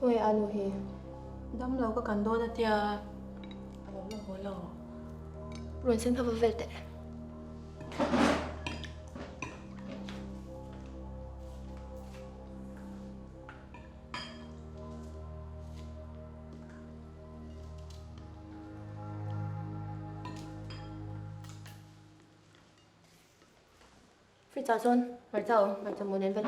Khawnge anu hi? Damlo ka kan dawn a tia a lo la haw lo. Rawn sen kha va vel teh. Fridge ah chuan hmarcha a awm, hmarcha mu nen vel.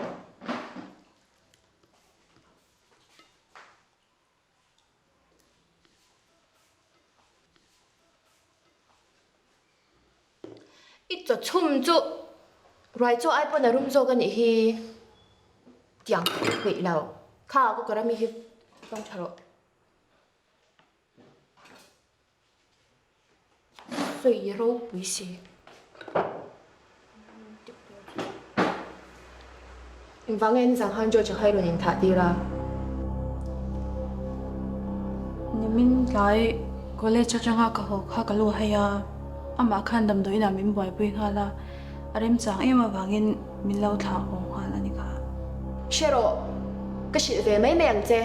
I chaw chhum chu ruai chaw ai pawn a rum zawk a nih hi tiang peih lo kha cooker ami hi tawng tha rawh. Sawi ropui si. Engvang nge nizang khan George-a kha i rawn inthah tir a? Nimin tlai college atanga ka haw kha ka lu hei a, amah khan damdawiin ah min buaipui nghal a, a remchang em avangin min lo thlah haw nghal a ni kha. Hre rawh, ka hrilh ve mai mai ang che.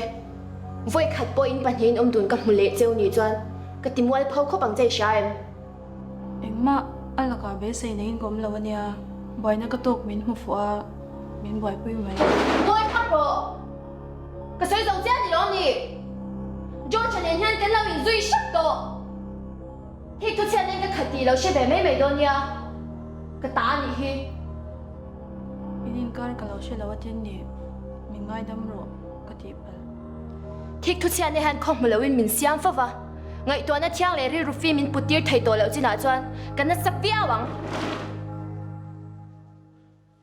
Vawi khat pawh in pahnihin awm dun ka hmu leh cheu nih chuan ka ti mual pho khawp ang che i hria em? Engmah a lakah beisei neiin ka awm lo a nia, buaina ka tawk min hmu fuh a, min buaipui mai. Ngawi phak rawh! Ka sawi zo chiah ni lo ni? George-a nen hian kan lo inzui hrep tawh! Hei thu chhiat nen ka khat tih lo hre ve mai mai dawn nia, ka ta a nih hi. In inkar ka lo hre lo a tin ni, min ngaidam rawh ka tih palh. Thik thu chhiatna hian khaw hmu loin min siam fo va, ngaihtuahna thiang leh rilru fi min put tir thei tawh loh chinah chuan ka nasa viau ang.